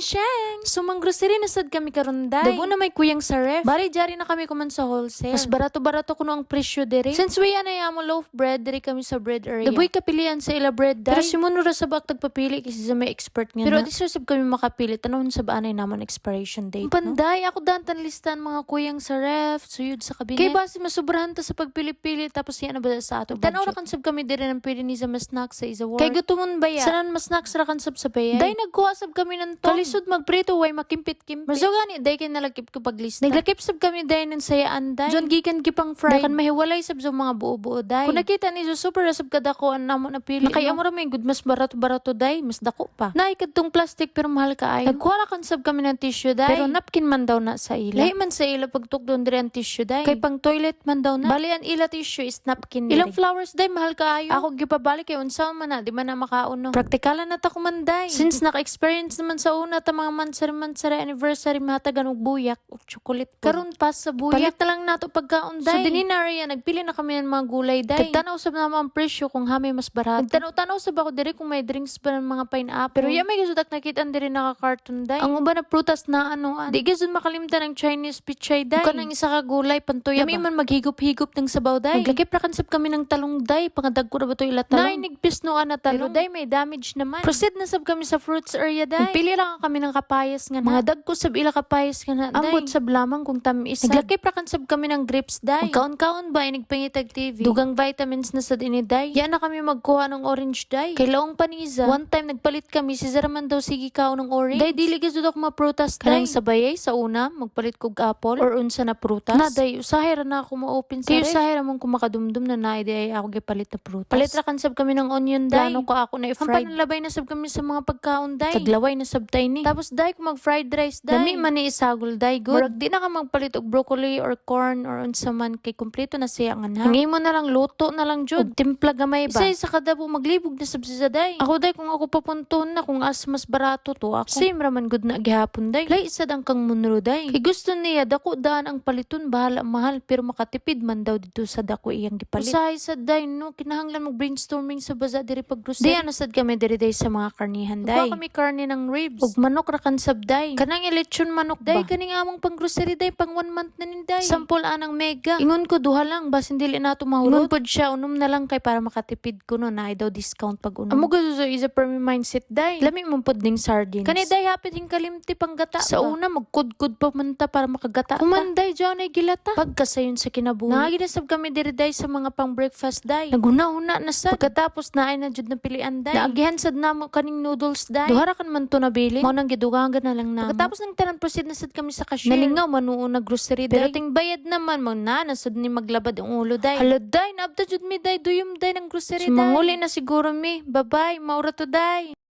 Sheng! So mang-grocery na sad kami karon, day. Dagko na may kuyang sa ref. Bari jari na kami kuman sa wholesale. Mas barato-barato kuno ang presyo diri. Since we anay amo loaf bread, diri kami sa bread area. Daboy kapilian sa ila bread, day. Pero si Mono ra sa bak tagpapili kasi sa may expert nga. Pero di sir sab kami makapili, tanawon sa ba anay naman expiration date. No? Panday, ako dantan listan mga kuyang sa ref, suyod sa kabinet. Kay basi masubrahan ta sa pagpili-pili, tapos yan na ba sa ato budget. Tanaw ra kan sab kami diri ng pwede ni sa mas snack sa isa work. Kay gutomon ba ya? Sanan mas snacks ra kan sab sa bayay. Day, nagkuha sab kami ng tom. Kalisod magprito, way makimpit-kimpit. Maso gani day kay nalakip ko paglista. Naglakip sab kami day ng sayaan, day. John gikan gipang fried. Dakan mahiwalay sab sa mga buo-buo, day. Kung nakita ni so super ra sab kadako ang namo napili. Nakay amo ra may good, mas barato-barato, day, mas dako pa. Naay kadtong plastic pero mahal kaayo. Nagkuha ra kan sab kami ng tissue, day. Pero napkin man daw na sa ila. Lahi man sa ila pagtukdon diri ang tissue, day. Kay pang toilet man daw na. Bali ang ila tissue is napkin. Ilang flowers, day, mahal kaayo. Ako gipabalik kay unsa man na, di man na makaon, no. Praktikalan na ta kumanday. Since naka-experience naman sa una ta mga mansari-mansari anniversary, mahatagan og buyak o chocolate. Karon pas sa buyak. Palit na lang nato pagkaon, day. So dinhi na area nagpili na kami ng mga gulay, day. Nagtanaw sab namo ang presyo kung hamay mas barato. Nagtanaw-tanaw sab ako diri kung may drinks ba ng mga pineapple. Pero ya may gasudak nakita diri naka carton, day. Ang uban na prutas na ano an. Di gyud makalimtan ang Chinese pichay, day. Ug kanang isa ka gulay pantuya ba. Man maghigop-higop ng sabaw, day. Naglakip ra kan sab kami ng talong, day. Pangadagko ra ba to ila talong? Nay nigpisnoan na talong. Pero day, may damage naman. Proceed na sab kami sa fruits area, day. Nagpili ra kami ng kapayas nga na. Mga dagko sab ila kapayas nga na, day. Ambot sab lamang kung tamis. Naglakip ra kan sab kami ng grapes, day. Magkaon-kaon ba inigpangitag TV. Dugang vitamins na sad ini, day. Yan na kami magkuha ng orange, day. Kay laong paniza. One time nagpalit kami, si Zara man daw sige kaon ng orange. Day, dili gyud ako maprutas, day. Kanang sabayay sa una magpalit kog apple or unsa na prutas. Na day, usahay ra na ako ma-open sa ref. Kay usahay ra mong kumakadumdum na naay day ako gipalit na prutas. Palit ra kan sab kami ng onion, day. Plano ko ako na i-fried. Ang panalabay na sab kami sa mga pagkaon, day. Taglaway na sab tay ni. Tapos day, kung mag fried rice, day. Lami man ni isagol, day, good. Murag di na ka magpalit og broccoli or corn or unsa man kay kumpleto na siya nga na. Ang imo na lang, luto na lang jud. Og timpla gamay ba. Isa sa kadabo maglibog na sab siya, day. Ako day, kung ako papunton na kung as mas barato to ako. Same ra man gud na gihapon, day. Lay sad ang kang Munro, day. Kay gusto niya dako daan ang paliton, bahala mahal pero makatipid man daw dito sa dako iyang gipalit. Usahay sad day, no, kinahanglan mag brainstorming sa baza diri pag grocery. Di na sad kami diri day sa mga karnihan, day. Kuha kami karne ng ribs. Ug manok ra kan sab, day. Kanang ilechon manok day, kaning among pang grocery day, pang one month na nin, day. Sampol anang mega. Ingon ko duha lang basin dili nato mahurot. Ingon pod siya unom na lang kay para makatipid kuno, na daw discount pag unom. Amo gud is a permi mindset, day. Lami man pod ning sardines. Kani day, hapit hing kalimti panggata. Sa una magkudkod pa man ta para makagata. Human day, diyan ay gilata. Pagkasayon sa kinabuhi. Naagi na sab kami diri day sa mga pang breakfast, day. Naguna-una na sad. Pagkatapos na ay na jud napilian, day. Naagihan sad namo kaning noodles, day. Duha ra kan man to nabili. Mao nang gidugangan na lang namo. Pagkatapos ng tanan, proceed na sad kami sa cashier. Nalingaw manuon na grocery, day. Pero ting bayad naman mo na nasad ni maglabad ang ulo, day. Hala day, naabta jud mi, day, duyom day ng grocery, day. Manguli na siguro mi. Bye-bye, maura to, day.